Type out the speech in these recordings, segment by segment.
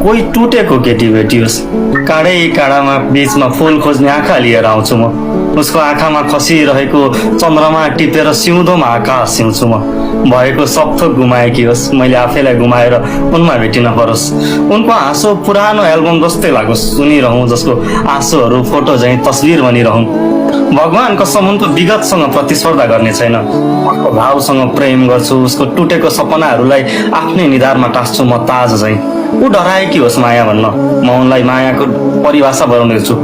कोही टुटेको केटी भेटियोस्, काँडै काँडामा बीचमा फुल खोज्ने आँखा लिएर आउँछु म। उसको आँखामा खसिरहेको चन्द्रमा टिपेर सिउँदोमा आकाश सिउँछु म। भएको सब थोक गुमाएकी होस्, मैले आफैलाई गुमाएर उनमा भेटिन परोस्। उनको हाँसो पुरानो एल्बम जस्तै लागोस्, सुनिरहँ जसको आँसुहरू फोटो झैँ तस्बिर बनिरहँ। भगवान कसम उनको विगतसँग प्रतिस्पर्धा गर्ने छैन। उनको भावसँग प्रेम गर्छु, उसको टुटेको सपनाहरूलाई आफ्नै निधारमा टाँस्छु म ताज झैँ। ऊ डराएकी होस् माया भन्न, म उनलाई मायाको परिभाषा बनाउँदैछु।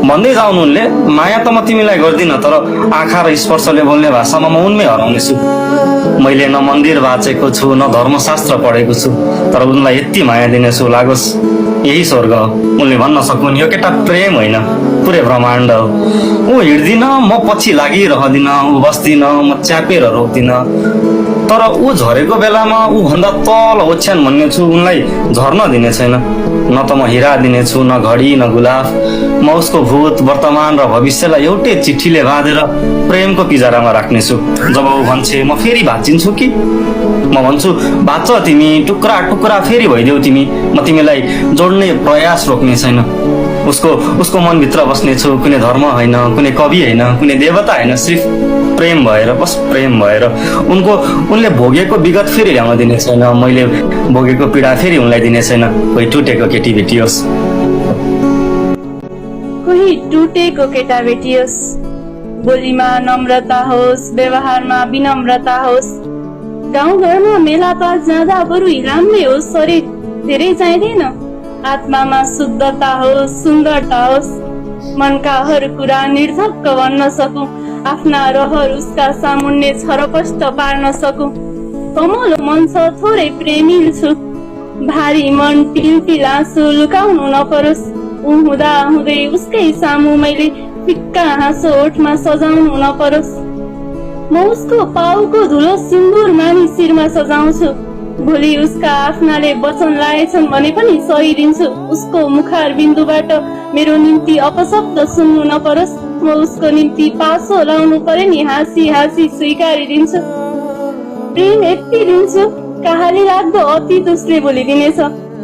भन्दै जाउनु उनले, माया त म तिमीलाई गर्दिन, तर आँखा र स्पर्शले बोल्ने भाषामा म उनमै हराउनेछु। मैले न मन्दिर बाँचेको छु, न धर्मशास्त्र पढेको छु, तर उनलाई यति माया दिनेछु लागोस् यही स्वर्ग हो। उनले भन्न सकुन् यो केटा प्रेम होइन, पुरै ब्रह्माण्ड हो। ऊ हिँड्दिन, म पछि लागिरहदिन, ऊ बस्दिन, म च्यापेर रोक्दिन, तर ऊ झरेको बेलामा ऊ भन्दा तल ओछ्यान भन्नेछु, उनलाई झर्न दिने छैन। न त म हिरा दिनेछु, न घडी, न गुलाफ। म उसको भूत, वर्तमान र भविष्यलाई एउटै चिठीले बाँधेर प्रेमको पिजरामा राख्नेछु। जब ऊ भन्छे म फेरि भाँचिन्छु कि, म भन्छु भाँच्छ तिमी, टुक्रा टुक्रा फेरि भइदेऊ तिमी, म तिमीलाई जोड्ने प्रयास रोक्ने छैन। उसको मनभित्र बस्नेछु, कुनै धर्म होइन, कुनै कवि होइन, कुनै देवता होइन, सिर्फ प्रेम भएर, बस प्रेम भएर। उनले भोगेको विगत फेरि ल्याउन दिने छैन, मैले भोगेको पीडा फेरि उनलाई दिने छैन। कोही टुटेको केटी भेटियोस्, कोही टुटेको केटा भेटियोस्, बोलीमा नम्रता होस्, व्यवहारमा विनम्रता होस्। गाउँघरमा मेलापात जाँदा बरु राम्रै होस्, शरीर धेरै चाहिँदैन। आत्मामा शुद्धता होस्, सुन्दरता होस्, मनका हर कुरा निर्धक्क भन्न सकूं, आफ्ना रहर उसका सामुन्ने छरपष्ट पार्न सकूं। कमलो मन छ, थोरै प्रेमिल छु, भारी मन टिलटिल आँसु लुकाउनु नपरोस्। ऊ हुँदा हुँदै उसकै सामु मैले फिक्का हाँसो ओठमा सजाउनु नपरोस्। म उसको पाउको धुलो सिन्दुर मानी शिरमा सजाउँछु। भोलि उसका आफ्नाले वचन लाएछन् भने पनि सही दिन्छु। उसको मुखार बिन्दुबाट मेरो निम्ति अपशब्द सुन्नु नपरोस्। म उसको निम्ति पासो लाउनु परे नि हाँसी हाँसी स्वीकारिदिन्छु। प्रेम यति दिन्छु, कहाली लाग्दो अतीत उसले भुलिदिनेछ।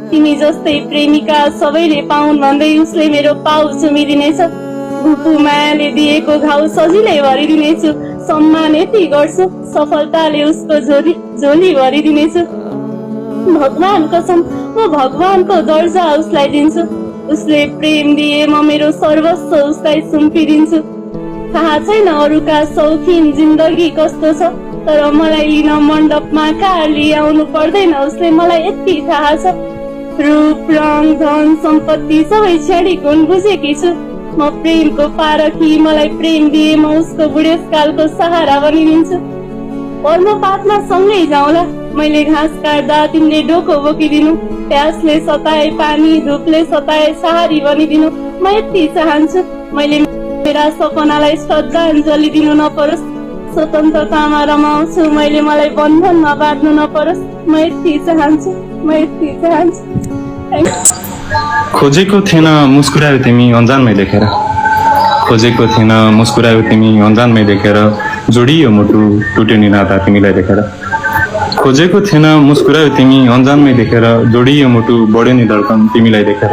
तिमी जस्तै प्रेमिका सबैले पाउन् भन्दै उसले मेरो पाउ चुमिदिनेछ। भुपु मायाले दिएको घाउ सजिलै भरिदिनेछु। सम्मान यति गर्छु, सफलताले उसको झोली भरिदिनेछु। भगवान कसम, म भगवानको दर्जा उसलाई दिन्छु। उसले प्रेम दिए म मेरो सर्वस्व उसलाई सुम्पिदिन्छु। थाहा छैन अरूका शौखिन जिन्दगी कस्तो छ, तर मलाई लिन मण्डपमा कार लिआउनु पर्दैन। उसले मलाई यति थाहा छ, रूप रङ धन सम्पत्ति सबै छेडी गुण बुझेकी छु। म प्रेमको पारखी, मलाई प्रेम दिए म उसको बुढेसकालको सहारा बनिदिन्छु। पर्मपातमा सँगै जाउँला, मैले घाँस काट्दा तिमीले डोको बोकिदिनु। प्यासले सताए पानी, धुपले सताए सहारी बनिदिनु। म यति चाहन्छु, मैले मेरा सपनालाई श्रद्धाञ्जली दिनु नपरोस्। स्वतन्त्रतामा रमाउँछु, मैले मलाई बन्धनमा बाँध्नु नपरोस्। म यति चाहन्छु, म यति चाहन्छु। खोजेको थिएन मुस्कुरायो तिमी अनजानमै देखेर, खोजेको थिएन मुस्कुरायो तिमी अनजानमै देखेर, जोडियो मुटु टुट्यो नि नाता तिमीलाई देखेर। खोजेको थिएन मुस्कुरायो तिमी अनजानमै देखेर, जोडियो मुटु बढ्यो नि धड्कन तिमीलाई देखेर।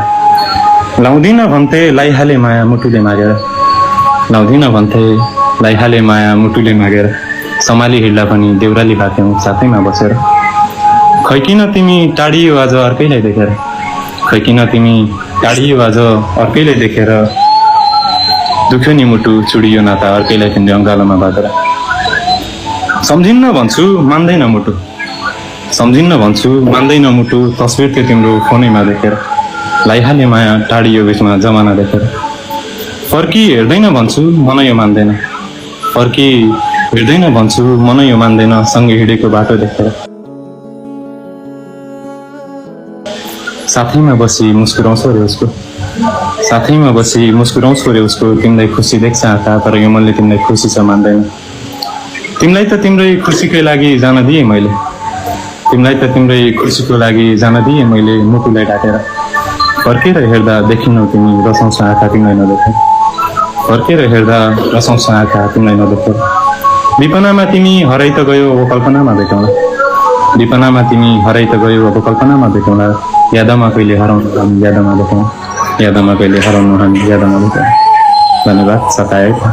लाउँदिन भन्थे लाइहाले माया मुटुले मागेर, लाउँदिन भन्थे लाइहाले माया मुटुले मागेर, सम्हाली हिँड्दा पनि देउराली बाथ्यौँ साथैमा बसेर। खै किन तिमी टाढियो आज अर्कैलाई देखेर, खै किन तिमी टाढियो आज अर्कैलाई देखेर, दुख्यो नि मुटु चुडियो नाता अर्कैलाई तिमीले अङ्गालोमा बाँधेर। सम्झिन्न भन्छु मान्दैन मुटु, सम्झिन्न भन्छु मान्दैन मुटु, तस्बिर थियो तिम्रो फोनैमा देखेर, लाइहाले माया टाढियो बिचमा जमाना देखेर। फर्की हेर्दैन भन्छु मन यो मान्दैन, फर्की हेर्दैन भन्छु मन यो मान्दैन, सँगै हिँडेको बाटो देखेर। साथैमा बसी मुस्कुराउँछौ रे उसको, साथैमा बसी मुस्कुराउँछौ रे उसको, तिमीलाई खुसी देख्छ आँखा तर यो मनले तिमीलाई खुसी छ मान्दैन। तिमीलाई त तिम्रै खुसीकै लागि जान दिएँ मैले, तिमीलाई त तिम्रै खुसीको लागि जान दिएँ मैले मुटुलाई ढाकेर। फर्केर हेर्दा देखिनौ तिमी रसाउँछ आँखा तिमीलाई नदेखे, फर्केर हेर्दा रसाउँछ आँखा तिमीलाई नदेखे। विपनामा तिमी हराइ त गयो अब कल्पनामा भेटौँला, विपनामा तिमी हराइ त गयो अब कल्पनामा भेटौँला। यादमा कहिले हराउनु हामी यादमा लेखौँ, यादमा कहिले हराउनु हामी यादमा लेखौँ। धन्यवाद, सताएको